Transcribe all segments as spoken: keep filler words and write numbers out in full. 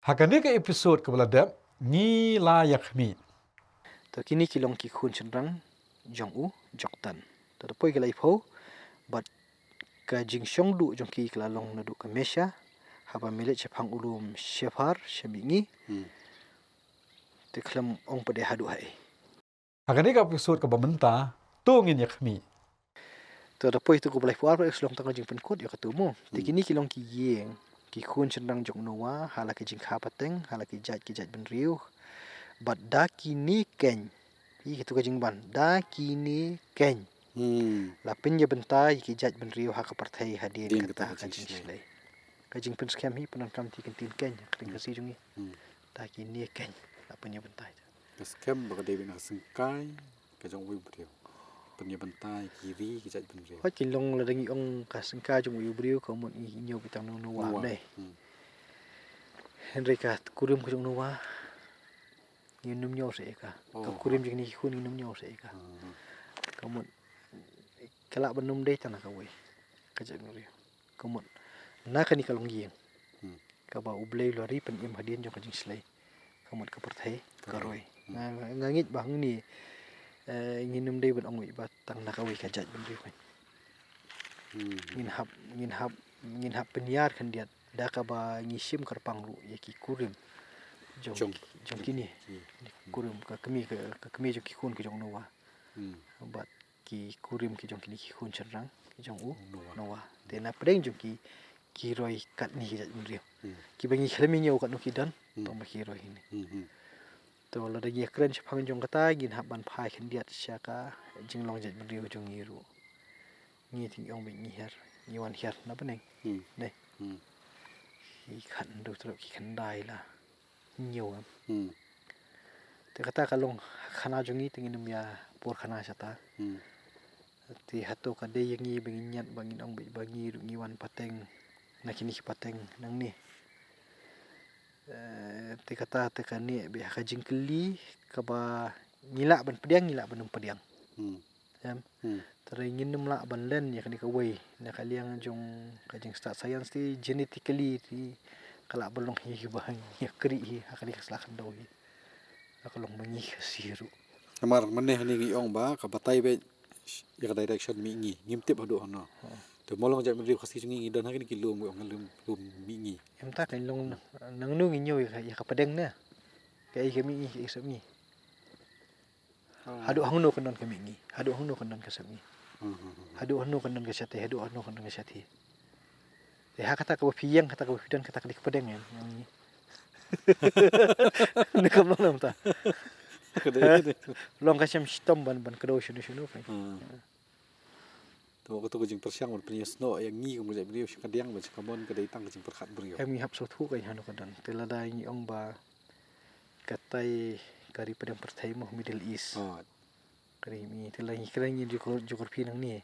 Ha kane ka episode kaba la dep, ngi la ïakhmih. To kine ki long ki khun shynrang jong u Joktan. To da poi ki la ïaphew bad ka jingshong duh jong ki ka la long naduh ka Mesha haba mih leit shaphang u lum Shephar sha mihngi. Hmm. Te khlem ong pat de haduh haei. Ha kane ka episode kaba mynta, to ngin ïakhmih. To da poi to kaba laiphew ar pat ka long tang ka jingpynkut ïa katu mo. Te kine ki long ki ïing, ki khun shynrang jong u Noah, ha la ki jingkha pateng, ha la ki jait ki jait bynriew. Bad da kine keiñ. Ïa katu ka jingban, da kine keiñ. Hmm. La pynïabynta ïa ki jait bynriew ha ka pyrthei hadien kata ka jingshlei. Ka jingpynskhem hi pyndonkam ïa ki ktien keiñ, ka ktien Khasi jong ngi. Hmm. Da kine keiñ, la pynïabynta. Ka skhem ba ka dei beit na ka syngkai ka jong uwei u briew. Pynïabynta ïa ki ri ki jait bynriew. Hooid, ki long lada ngi ong ka syngkai jong uwei u briew, ka mut ngi ñiew beit tang u Noah. Noah. Dei. Hmm. Hynrei ka kurim ka jong u Noah, ngim nym ñiew seh ïa ka. Oh. Ka kurim jong kine ki khun ngim nym ñiew seh ïa ka. Hmm. Ka mut ka lah ban nym dei tang na kawei ka jait bynriew. Ka mut na kane ka longïing. Hmm. Kaba U Blei u la ri pynim hadien jong ka jingshlei. Ka mut ka pyrthei ka roi. Hmm. Nga, nga ngeit ba hangne, eh, ngin nym dei ban ong beit ba tang na kawei ka jait bynriew keiñ. Hmm. Ngin hap, ngin hap, ngin hap pynïar khyndiat da kaba ngi shim kyrpang ruh ïa ki kurim jong, jong, jong kine. Hmm. Kurim ka kmie, ka, ka kmie jong ki khun ka jong u Noah. Hmm. Bad ki kurim ki jong kine ki khun shynrang ki jong u Noah. Noah. Te na pdeng jong ki, ki roi katne ki jait bynriew. Hmm. Kiba ngi khlem ñiew katno ki don, hmm, tang ba ki roi kine. Hmm, hmm. To lada ngi kren shaphang jong kata, ngin hap ban phai khyndiat sha ka jinglong jait bynriew jong ngi ruh. Ngi te ngi ong beit ngi hiar, ngi wan hiar na bneng. Hmm. Dei. Hmm. Ki khathynriew tyrrep ki khyndai la ñiew em. Hmm. Te kata ka long khana jong ngi te ngin ym ïa por khana shata. Hmm. Te hato ka dei ïa ngi ba ngin ñiad ba ngin ong beit ba ngi ruh ngi wan pateng na kine ki pateng nangne. Eh, te kata te kane beit ha ka jingkylli kaba ngi lah ban pdiang, ngi lah ban ym pdiang. Hmm. Em. Hmm. Te ngin nym lah ban len ïa kane kawei na ka liang jong ka jingstad science te genetically te ka lah ban long hi ba ngi ïa kri hi ha kane ka sla khyndew hi. Ka long ba ngi Khasi ruh. Namar mynne hangne ngi ong ba ka batai beit ïa ka direction mihngi, ngim tip haduh hano. Hmm. Te mo long jait bynriew Khasi jong ngi ngi don ha kine ki lum, ngi ong lum, lum mihngi. Em, ta ka long nangno ngi ñiew ïa ka, ïa ka pdeng ne. Kaei ka mihngi, kaei ka sepngi. Oh. Haduh hangno kan don ka mihngi, haduh hangno kan don ka sepngi. Hmm, hmm, hmm. Haduh hangno kan don ka shathie, haduh hangno kan don ka shathie. Te ha kata kaba phi ïeng, kata kaba phi don, kata ka dei ka pdeng, em. Ni ka long namar ta. Ka dei, ka dei. Long ka shem shitom ban, ban kdew shano shano, phi. Hmm. To kato ka jingpyrshang ban pynïasnoh ïa ngi kum ka jaitbynriew sha ka diang bad sha ka mon ka dei tang ka jingpyrkhat briew. Em, ngi hap sngewthuh ka ïa hano ka don. Te lada ngi ong ba katai ka ri pdeng pyrthei mo, Middle East. Oh. Ka ri ngi te la ngi kren ngi jukor, jukor phi nangne.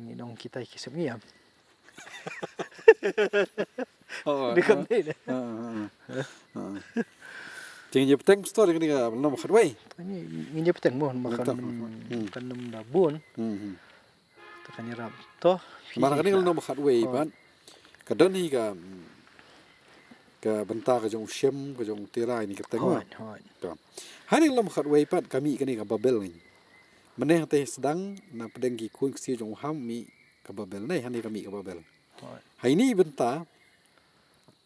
Ngi ong kitai ki sep ngi am. Oh, dei kam dei. Ah, ah, ah. Te ngi ïa bteng story kane ka lano ba khatwei. Ngi, ngi ïa bteng mo, ma kan, hmm, kan nym da bun. Hmm, hmm. Te kan ïarap to. Mar kane ka lano ba khatwei pat ka don hi ka, ka bynta ka jong u Shem, ka jong u Tera, ïa kine ki kyrteng. Hooid, hooid. To. Hangne ka lano ba khatwei pat ka mih kane ka Babel ngi. Mynne hangtei sdang na pdeng ki khun ksiew jong u Ham mih ka Babel, ne hangne ka mih ka Babel. Hooid. Ha ine i bynta,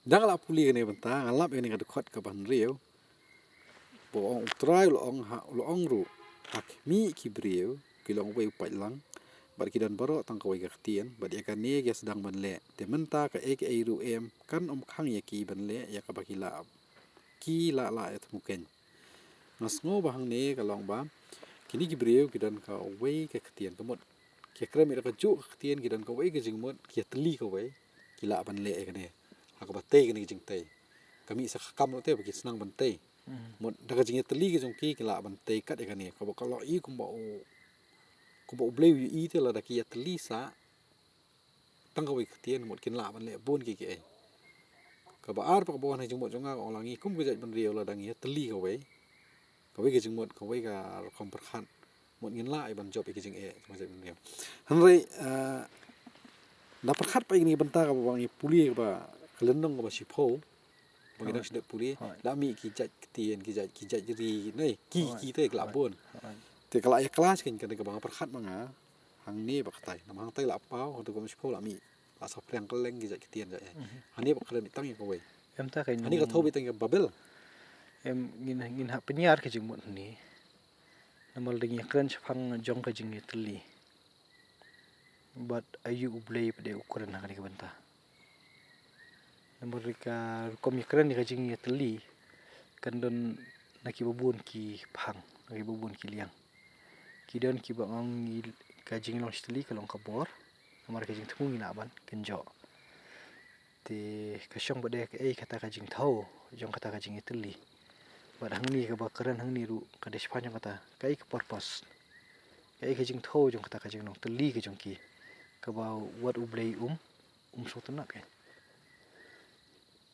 da nga la pule kane ka bynta, nga lap ïa kane ka dkhot kaba hynriew. Ba u ong, U Trai u la ong ha, u la ong ruh, ha khmih ki briew ki long uwei u paidlang, bad ki don baroh tang kawei ka ktien, bad ïa kane ki ïa sdang ban leh, te mynta kaei kaei ruh em, kan ym khang ïa ki ban leh ïa kaba ki lah, ki lah lah ïa thmu keiñ. Nga sngew ba hangne ka long ba kine ki briew ki don kawei ka ktien, ka mut ki ïa kren ïa kajuh ka ktien, ki don kawei ka jingmut, ki ïa tylli kawei, ki lah ban leh ïa kane. Ha kaba tei kane ka jingtei, ka mih sa ka kam ruh te ba ki sdang ban tei. Hmm. Mut da ka jingïatylli ka jong ki, ki lah ban tei kat ïa kane. Kaba ka long i kumba u, kumba U Blei u ïohi te lada ki ïatylli sa tang kawei ka ktien, mut kin lah ban leh bun kiei kiei. Kaba ar pat kaba wan ha jingmut jong nga, ka ong la ngi kum ka jaitbynriew lada ngi ïatylli kawei, kawei ka jingmut, kawei ka rukom pyrkhat, mut ngin lah ïa ban jop ïa ki jingeh jong ka jaitbynriew. Hynrei, eh, na pyrkhat pat ïa kane ka bynta kaba ngi pule kaba ka lynnong kaba shiphew, Ba ki dang shu dep pule, la mih ki jait ktien, ki jait, ki jait ri, ne, ki, ki te ki la bun. Te ka la ïa klas kein kane kaba nga pyrkhat ma nga, hangne ba katai, namar hangtai la paw, hangtai kum shiphew la mih, la saphriang kylleng ki jait ktien jait. Hangne ba kren tang ïa kawei. Em ta kein. Hangne ka thaw ba tang ïa Babel. Em ngin, ngin hap pynïar ka jingmut hangne. Namar dang ïa kren shaphang jong ka jingïatylli. Bad aïu U Blei pat u kren ha kane ka bynta. Namar ka rukom ïa kren ïa ka jingïatylli kan don na kiba bun ki phang, na kiba bun ki liang. Ki don kiba ong ka jinglong shi tylli ka long ka bor. Namar ka jingthmu ngi lah ban kynjoh. Te ka shong ba dei kaei kata ka jingthaw jong kata ka jingïatylli. Bad hangne kaba kren hangne ruh ka dei shaphang jong kata kaei ka purpose, kaei ka jingthaw jong kata ka jinglong tylli ka jong ki, kaba wat U Blei um, um sngewtynnat kein.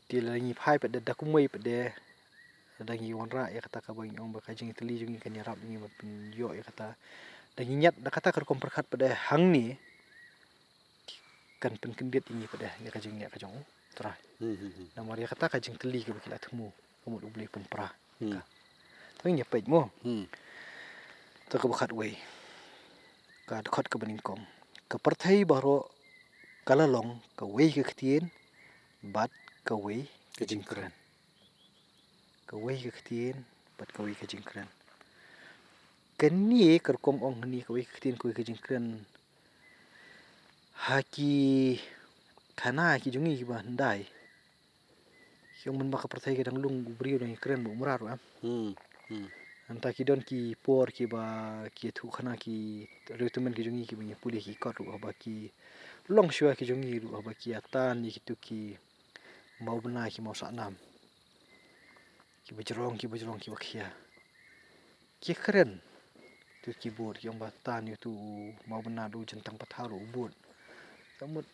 Te lada ngi phai pat da kumwei pat da ngi wanrah ïa kata kaba ngi ong ba ka jingïatylli jong ngi kan ïarap ngi ban pynïoh ïa kata. Da ngi ñiad da kata ka rukom pyrkhat pat da hangne kan pynkyndit ïa ngi pat da ïa ka jingïa ka jong U Trai. Namar ïa kata ka jingtylli kaba ki la thmu ka mut U Blei pynpra. Ka. To ngin ïa peit mo. To kaba khatwei. Ka dkhot kaba nyngkong. Ka pyrthei baroh ka la long kawei ka ktien bad kawei ka jingkren. Kawei ka ktien bad kawei ka jingkren. Kane ka rukom ong hangne kawei ka ktien kawei ka jingkren. Ha ki khana ki jong ngi kiba hyndai. Ki ong mynba ka pyrthei ka dang lung u briew dang ïakren bad u mrad ruh em. Nangta ki don ki por kiba ki ïathuh khana ki riewtymmen ki jong ngi kiba ngi pule ki kot ruh haba ki long shuwa ki jong ngi ruh haba ki ïatan ïa kitu ki mawbynna ki mawsahnam. Kiba jrong, kiba jrong, kiba khia. Ki kren. Tu ki bud, ki ong ba tan ïa utu u mawbynna, u jyntang pathar u bud. Ka mut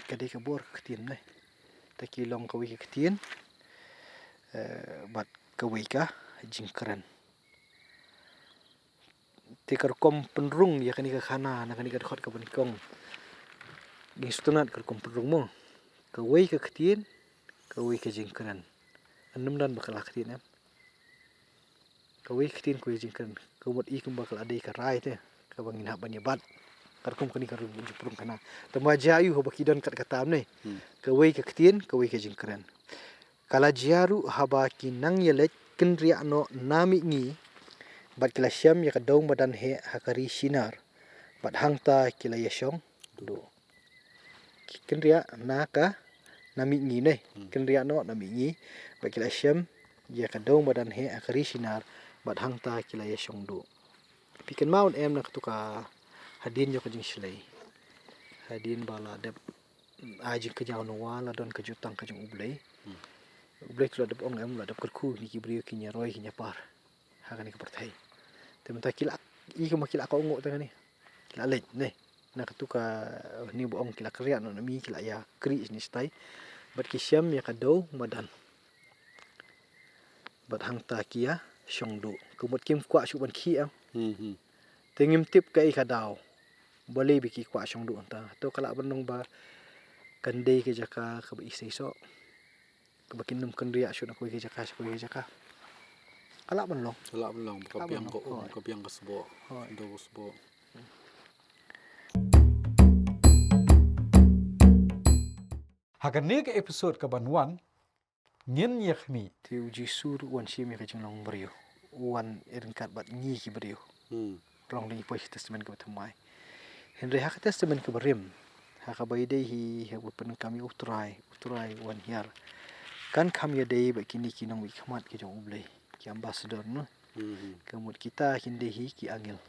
ka dei ka bor ka ktien ne. Te ki long kawei ka ktien, eh, bad kawei ka jingkren. Te ka rukom pynrung ïa kane ka khana na kane ka dkhot kaba nyngkong. Ngi sngewtynnat ka rukom pynrung mo. Kawei ka ktien, kawei ka jingkren. Ym don ba ka la ktien em. Kawei ka ktien, kawei ka jingkren. Ka mut i kumba ka la dei ka rai te kaba ngin hap ban ïa bat. Ka rukom kane ka rukom jingpynrung khana. Tangba jia ïa u haba ki don kat ka tam ne. Kawei ka ktien, kawei ka jingkren. Ka la jia ruh haba ki nang ïaleit kynriah noh na mihngi bad ki la shem ïa ka dong madan heh ha ka ri Shinar bad hangta ki la ïashong duh. Ki kynriah na ka, na mihngi ne. Kynriah noh na mihngi bad ki la shem ïa ka dong madan heh ha ka ri Shinar bad hangta ki la ïashong duh. Phi kynmaw em na katu ka hadien jong ka jingshlei. Hadien ba la dep ai jingkynmaw Noah la don ka jutang ka jong U Blei. U Blei tu la dep ong em, la dep kyrkhu ïa ki briew kin ïaroi kin ïapar ha kane ka pyrthei. Te mynta ki la i kumba ki la kohnguh te kane. Ki la leit ne. Na katu ka, ni ba ong ki la kynriah noh na mihngi, ki la ïakynriah shane shatai. Bad ki shem ïa ka dong madan. Bad hangta ki ïashong duh. Ka mut kim kwah shuh ban khih em. Te ngim tip kaei ka daw. Balei ba ki kwah shong duh hangta. To ka lah ban long ba kan dei ka jaka kaba iseisoh. Kaba kin ym kynriah shuh na kawei ka jaka sha kawei ka jaka. Ka lah ban long. Ka lah ban long, ka biang ka um, ka biang ka sboh. Hooid. Dei ka sboh. Ha kane ka episode kaba wan, ngin ïa khmih. Te u Jisu ruh u wan shim ïa ka jinglong briew. U wan ryngkat bad ngi ki briew. Long dang ïa poi sha Testament kaba thymmai. Hynrei ha ka Testament kaba rim, ha kaba ïadei hi, ha kaba pyndonkam ïa U Trai, U Trai u wan hiar. Kan kham ïadei bad kine ki nongmihkhmat ki jong U Blei, ki ambassador noh. Ka mut kita kin dei hi ki angel.